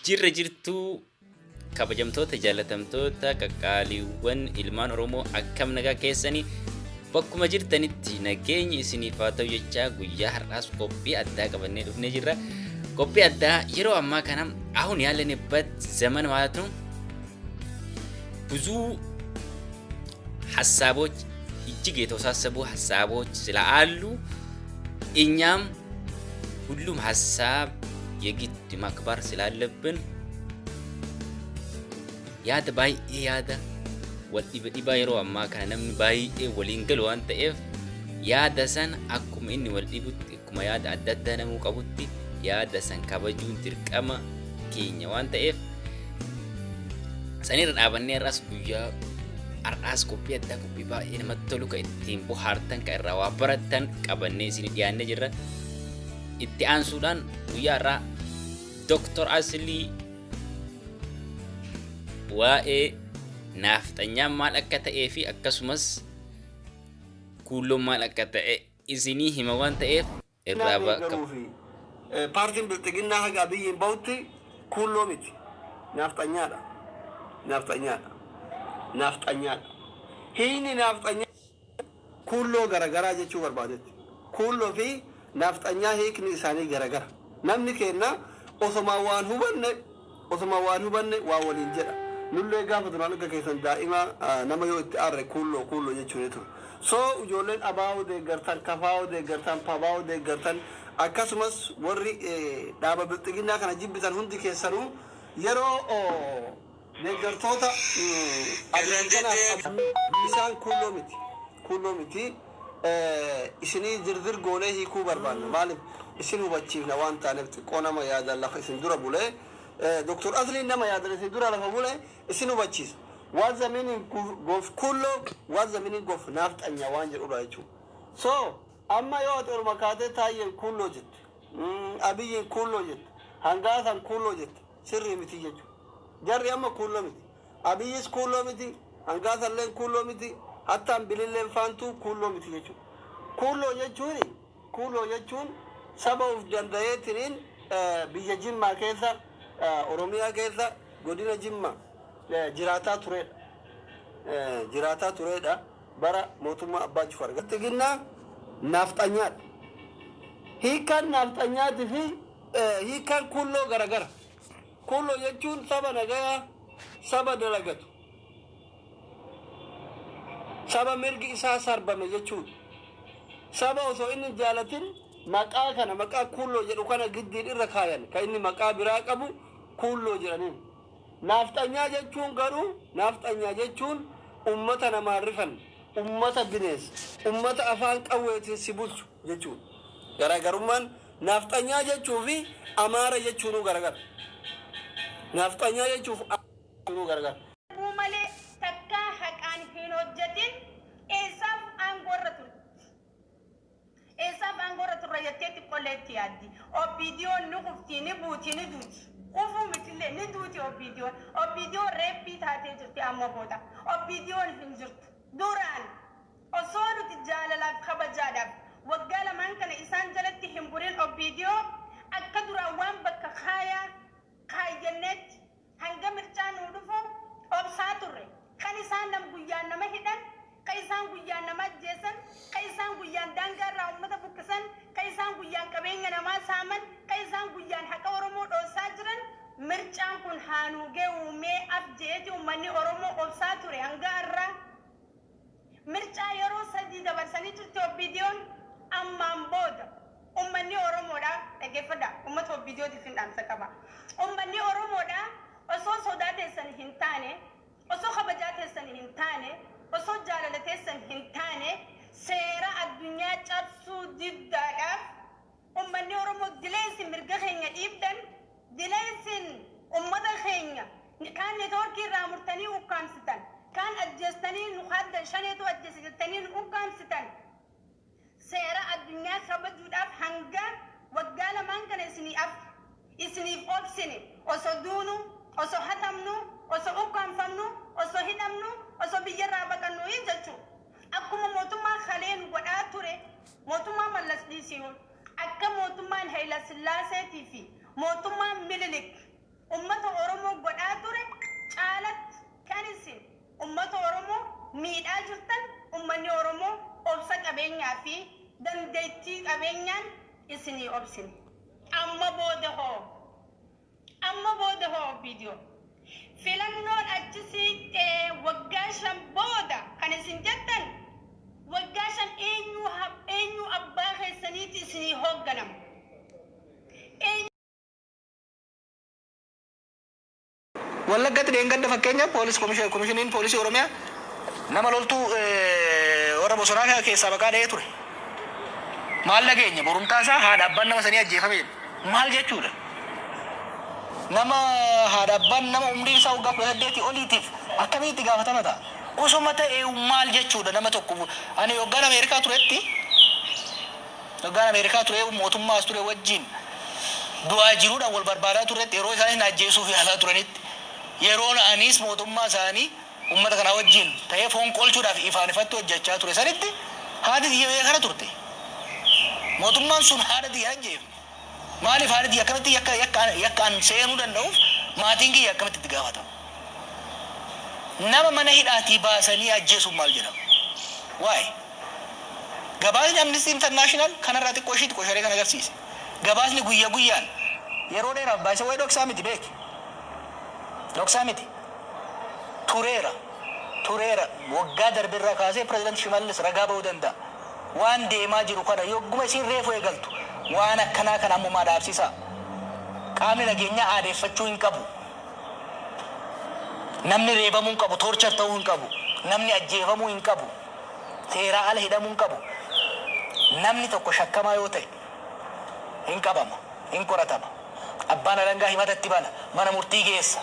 Jirra jirtuu kabajamtoota jaalatamtoota qaqqaaliiwwan ilmaan Oromoo akkam nagaa keessanii bakkuma jirtanitti nageenyi isiniif haa ta'u jechaa guyyaa har'aas qophii addaa qabannee dhufnee jirra. Qophii addaa yeroo ammaa kana አሁን ያለንበት ዘመን ማለት ነው ብዙ ሀሳቦች እጅግ የተወሳሰቡ ሀሳቦች ስላሉ እኛም ሁሉም ሀሳብ የግድ ማክበር ስላለብን yaada baay'ee yaada wal dhiba dhibaa yeroo ammaa kana namni baay'ee waliin galu waan ta'eef yaada san akkuma inni wal dhibutti akkuma yaada adda addaa namuu qabutti yaada san kabajuun dirqama keenya waan ta'eef sanirra dhaabannee har'as guyyaa har'aas qophii addaa qophii baay'ee namatti tolu kan ittiin bohaartan kan irraa waa barattan qabannee isin dhiyaannee jirra. Itti aansuudhaan guyyaa har'aa Dooktor Aslii waa'ee naafxanyaan maal akka ta'ee fi akkasumas kuulloon maal akka ta'e isinii hima waan ta'eef irraa bakka deeggaruu fi paartiin bilxiginnaa haga Abiyyiin bahutti kuulloo miti. Naafxanyaadha. Naafxanyaadha. Naafxanyaadha. Hiini naafxanyaa kuulloo garagaraa jechuu barbaadetti. Kuulloo fi naafxanyaa hiikni isaanii garagara. Namni keenya osoma waan hubanne osoma waan hubanne waa waliin jedha. Nullee gaafa duraan akka keessan daa'ima nama yoo itti aarre kuulloo kuulloo jechuun ture. So ijoolleen abaa'oo deeggartan, kafaa'oo deeggartan, pabaa'oo deeggartan, akkasumas warri dhaaba bilxiginnaa kana jibbitan hundi keessanuu yeroo deeggartoota Abiyyi kanaaf isaan kuulloo miti. Kuulloo miti. Isinii dirdir goonee hiikuu barbaanna. Maaliif isin hubachiifna waan taaneef xiqqoo nama yaadan lafa isin dura bulee Dr. Asliin nama yaadan isin dura lafa bulee isin hubachiisa. What the meaning of kuulloo, what the meaning of naafxanya waan jedhudha jechuudha. So amma yoo ati olma kaatee Taayyeen kuulloo jette, Abiyyiin kuulloo jette, Hangaasan kuulloo jette, sirrii miti jechuudha. Jarri amma kuulloo miti. Abiyyis kuulloo miti, Hangaasalleen kuulloo miti, hattaan Bililleen faantuu kuulloo miti jechuudha. Kuulloo jechuun saba of danda'eetiniin biyya Jimmaa keessa, Oromiyaa keessa, godina Jimmaa jiraataa turedha. Jiraataa turedha bara mootummaa Abbaa Jifaar. Bilxiginnaa naafxanyaadha. Hiikkaan naafxanyaatii fi hiikkaan kuulloo garagara. Kuulloo jechuun saba nagayaa, saba dalagatu, saba mirgi isaa sarbame jechuudha. Saba osoo inni hin jaalatin maqaa kana, maqaa kuulloo jedhu kana giddiin irra kaayan, kan inni maqaa biraa qabu kuulloo jedhaniin. Naafxanyaa jechuun garuu, naafxanyaa jechuun ummata namaan rifan, ummata bineensa, ummata afaan qawweetiin si bulchu jechuudha. Garaagarummaan naafxanyaa jechuu fi Amaara jechuunuu garagara. Naafxanyaa jechuuf jechuunuu garagara. Darbuu malee takkaa haqaan hin hojjetin. Eessaaf aangoorra turte? Eessaaf aangoorra turre jettee xiqqollee itti yaaddi. OPDOn ni kufti, ni buuti, ni duuti. Kufuu mitillee, ni duuti OPDOn. OPDOn reeppii taatee jirti amma booda. OPDOn hin jirtu. Duraan osoo nuti jaalalaaf kabajaadhaaf waggaa 2n kana isaan jalatti hin burin, OPDO akka duraan waan bakka kaayaa kaayyanneetti hanga mircaa nuu dhufu obsaa turre. Kan isaan nam guyyaan nama hidhan, kan isaan guyyaan nama ajjeesan, kan isaan guyyaan daangaa irraa uummata buqqisan, kan isaan guyyaan qabeenya namaa saaman, kan isaan guyyaan haqa Oromoo dhoossaa jiran, mircaan kun haanuu ge'uu mee af je'eeti uummanni Oromoo obsaa ture hanga har'aa. Mircaa yeroo sadii dabarsanii turte OPDOn. Ammaan booda uummanni Oromoodha, dhaggeeffadha, uummata OPDOtiif hin dhaamsa qaba. Uummanni Oromoodha, osoo sodaa teessan hin taane, osoo kabajaa teessan hin taane, osoo jaalala teessan hin taane, seera addunyaa cabsuu diddaadhaaf uummanni Oromoo dileensi mirga keenya dhiibdan, dileensin uummata keenya kaan neetwoorkii irraa murtanii ukkaamsitan, kaan ajjeestanii nu haddan, shaneetu ajjeese jettanii nu ukkaamsitan, seera addunyaa kabajuudhaaf hanga waggaa 2n kana isinii af isiniif obsine. Osoo duunu, osoo hatamnu, osoo ukkaamfamnu, osoo hidhamnu, osoo biyyarraa baqannu jechuu, akkuma mootummaa kalee nu godhaa ture, mootummaa Mallas dhiisiyuun, akka mootummaan Hayila Sillaaseetii fi mootummaan Mililik. Ummata Oromoo godhaa ture caalatti kan isin ummata Oromoo miidhaa jirtan, ummanni Oromoo obsa qabeenyaa fi dandeettii qabeenyaan isinii obsine. Amma booda hoo? Amma booda hoo viidiyoo? Filannoon achi siiqxee waggaa 5 booda kan isin jettan, waggaa 5 eenyu abbaa keessaniiti isinii hoogganama? Wallaggatti dheengadda fakkeenyaaf poolis komishiniin poolisii Oromiyaa nama loltuu warra bosonaa keessaa maqaa dha'ee ture. Maal dhageenya borumtaa isaa haadha abbaan nama sanii ajjeefame jedhe. Maal jechuudha? Nama haadha abbaan nama umriin isaa waggaa 18 oliitiif akkamitti gaafatama ta'a? Osoma ta'ee maal jechuudha? Nama tokko ani waggaan Ameerikaa turetti, waggaan Ameerikaa ture, mootummaa as ture wajjin du'aa jiruudhaan wal barbaadaa turretti, yeroo isaanis na ajjeesuuf yaalaa turanitti, yeroon anis mootummaa isaanii uummata kanaa wajjin ta'ee foon qolchuudhaaf ifaan ifatti hojjechaa ture sanitti haati tiyya biyya kana turte. Mootummaan sun haadha tiyya ajjeefne. Maaliif haadha tiyya akkamitti yakka yakka yakka an seenuu danda'uuf maatiin kiyya akkamitti itti gaafatama? Nama mana hidhaatii baasanii ajjeesuun maal jedhama? Waa'ee. Gabaasni Amnesty International kanarraa xiqqoo ishii xiqqoo sharee kan agarsiise. Gabaasni guyya guyyaan yeroo dheeraaf baay'isa wayii dhoksaa miti beeki. Dhoksaa miti. Tureera. Tureera. Waggaa darbe irraa kaasee Pireezidant Shimallis ragaa ba'uu danda'a. Waan deemaa jiru kana yogguma isiin reefu eegaltu waan akkanaa kana ammumaa dhaabsisaa. Qaamni nageenyaa aadeeffachuu hin qabu. Namni reebamuu hin qabu, torture ta'uu hin qabu. Namni ajjeefamuu hin qabu. Seeraa ala hidhamuu hin qabu. Namni tokko shakkamaa yoo ta'e hin qabama, hin qoratama. Abbaan alangaa himata itti bana, mana murtii geessa.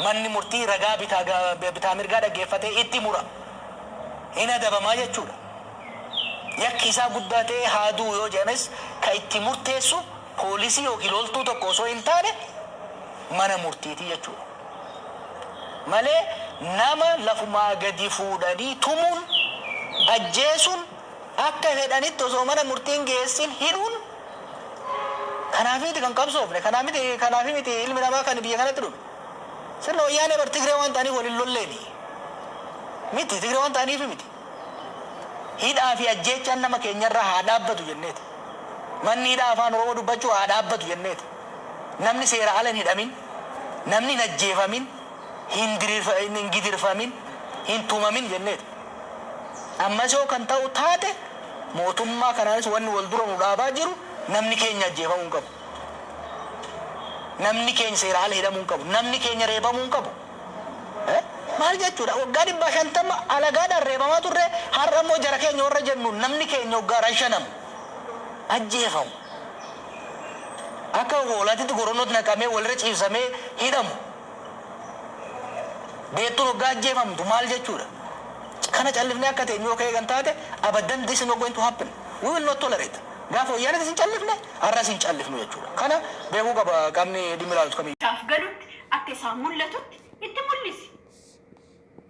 Manni murtii ragaa bitaa bitaa mirgaa dhaggeeffatee itti mura. Hin adabamaa jechuudha. Yakki isaa guddaa ta'ee haa du'u yoo jedhames ka itti murteessu poolisii yookiin loltuu tokko osoo hin taane mana murtiiti jechuudha. Malee nama lafumaa gadi fuudhanii tumuun, ajjeesuun, akka fedhanitti osoo mana murtiin geessin hidhuun, kanaaf miti kan qabsoofne, kanaaf miti, kanaaf miti ilmi namaa kan biyya kanatti dhume. Sirna Wayyaanee bar Tigree waan ta'aniif waliin lolleeni. Miti, Tigree waan ta'aniif miti. Hidhaa fi ajjeechaan nama keenyarraa haa dhaabbatu jenneeti. Manni hidhaa afaan Oromoo dubbachuu haa dhaabbatu jenneeti. Namni seera ala hin hidhamin, namni hin ajjeefamin, hin diriirfa, hin gidirfamin, hin tumamin jenneeti. Ammas yoo kan ta'u taate mootummaa kanaanis wanni wal dura nu dhaabaa jiru namni keenya ajjeefamuu hin qabu. Namni keenya seera ala hidhamuu hin qabu. Namni keenya reebamuu hin qabu. Maal jechuudha? Waggaa 150 alagaadhaan reebamaa turre, har'a immoo jara keenya warra jennu namni keenya waggaa rashanamu, ajjeefamu. Akka hoolaatitti goronootti naqamee walirra ciibsamee hidhamu. Beektuun waggaa ajjeefamtu maal jechuudha? Kana callifnee akka teenyu yoo ka'ee kan taate, abadan, this is not going to happen. We will not tolerate. Gaafa Wayyaanitti hin callifne, har'as hin callifnu jechuudha. Kana beekuu qaba qaamni dhimmi ilaalutu kamiyyuu. Isaaf galutti, akka isaan mul'atutti itti mul'isi.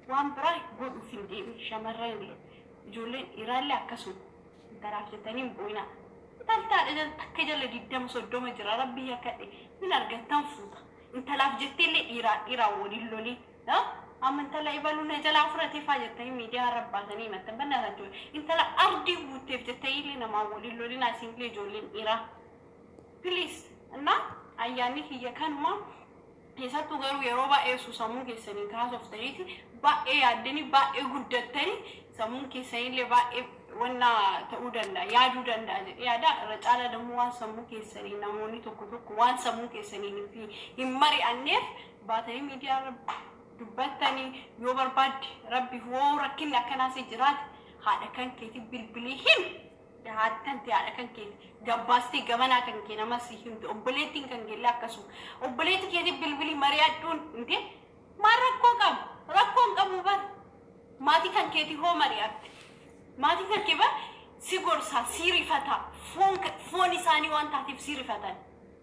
Waan biraa godhuuf hin deemin. Shamarran illee, ijoolleen dhiiraallee akkasuma. Intalaaf jettanii hin boo'inaa. Intaltaadha takka jala 20 30 jira, rabbii yakkadhe hin argattan, fuuta. Intalaaf jettee illee dhiiraa dhiiraan waliin lolii. Amma intala ibaluu na jalaa fudhatee faa jettanii miidiyaa irra baasanii himattan bannaa jechuudha. Intala ardii guutteef jettanii illee namaan waliin lolinaa isinillee, ijoolleen dhiiraa. Please, እና ayyaanni kiyya kanuma. Keessattuu garuu yeroo baay'ee osoo sammuu keessaniin kaasoftaniiti baay'ee yaaddanii baay'ee guddattanii sammuun keessanillee baay'ee wanna ta'uu danda'a, yaaduu danda'a jedhee yaada. Irra caalaa dammoo waan sammuu keessanii namoonni tokko tokko waan sammuu keessaniin hin mari'anneef baatanii miidiyaa irra dubbattanii. Yoo barbaadde, rabbi hoo rakkinni akkanaas jiraate, haadha kan keeti bilbilii himi. Haadha ta'e, haadha kan keeti gabbaastee gamanaa kan kee nama si himte, obboleettiin kan keellee akkasuma obboleettii keetii bilbilii mari'adhuun inte maal rakkoo qaba? Rakkoo hin qabu bar. Maatii kan keetii hoo mari'atte, maatii kan kee bar si gorsaa, si rifataa, foon isaanii waan taateef si rifatan.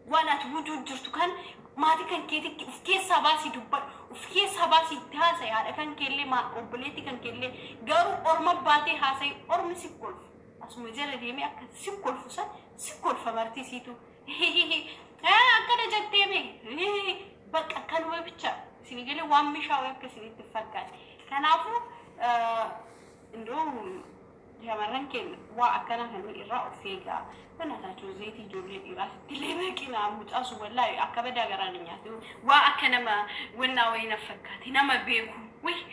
Waan ati wujuu jirtu kan maatii kan keetii uf keessaa baasii dubbadhu, uf keessaa baasii itti haasa'i, haadha kan keellee, obboleettii kan keellee. Garuu orma baatee haasa'i, ormi si kolfu, asuma jala deemee akka si kolfu san si kolfa. Martii siitu akkana jettee mee bakka. Waan mishaa'u akka isinitti fakkaate. Kanaafuu indoo shamarran keenya waa akkana kan irraa of eegaa. Kanataachuu zeetii ijoollee dhiiraatti illee naqinaa mucaasu wallaahi akka badaa garaan hin nyaatu. Waa akka nama wannaa wayii na fakkaate nama beeku. Wii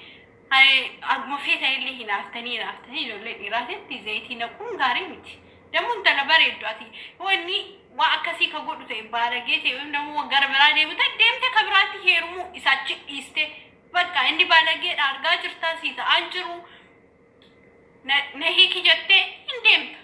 akkuma feetan illee hinaaftanii hinaaftanii ijoollee dhiiraatitti zeetii naquun gaarii miti. Dammoo intala bareeddu ati wanni waa akkasii ka godhu ta'e baalagee ta'e dammoo gara biraa deemu ta'e deemte ka biraatti heerumuu isa achi dhiiste bakka inni baalageedha argaa jirtaa sii ta'aan jiru na hiiki jettee hin deemta.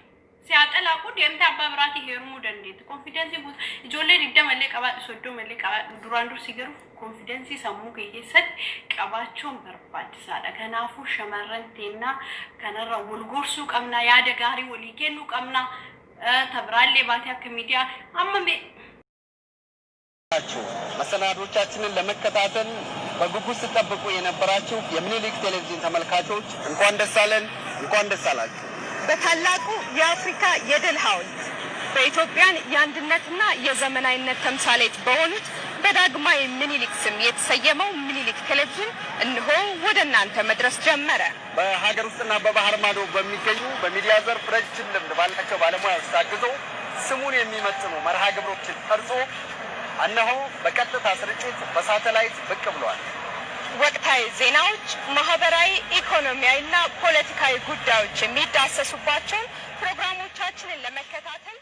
Si haa xalaaquu deemte abbaa biraatti heerumuu dandeetti. Confidence guutuu ijoollee 20 illee qabaadhu 30 illee qabaadhu duraan dursi garuu confidence sammuu kee keessatti qabaachuun barbaachisaadha. Kanaafuu shamarran teennaa kanarra wal gorsuu qabna yaada gaarii walii kennuu qabna. Tabiraallee baatee akka miidiyaa amma mee መሰናዶቻችንን ለመከታተል በጉጉት ስትጠብቁ የነበራችሁ የሚኒሊክ ቴሌቪዥን ተመልካቾች እንኳን ደስ አለን፣ እንኳን ደስ አላችሁ። በታላቁ የአፍሪካ የድል ሐውልት በኢትዮጵያን የአንድነትና የዘመናዊነት ተምሳሌት በሆኑት በዳግማዊ ምኒልክ ስም የተሰየመው ምኒልክ ቴሌቪዥን እነሆ ወደ እናንተ መድረስ ጀመረ። በሀገር ውስጥና በባህር ማዶ በሚገኙ በሚዲያ ዘርፍ ረጅም ልምድ ባላቸው ባለሙያዎች ታግዞ ስሙን የሚመጥኑ መርሃ ግብሮችን ቀርጾ እነሆ በቀጥታ ስርጭት በሳተላይት ብቅ ብሏል። ወቅታዊ ዜናዎች፣ ማህበራዊ፣ ኢኮኖሚያዊና ፖለቲካዊ ጉዳዮች የሚዳሰሱባቸውን ፕሮግራሞቻችንን ለመከታተል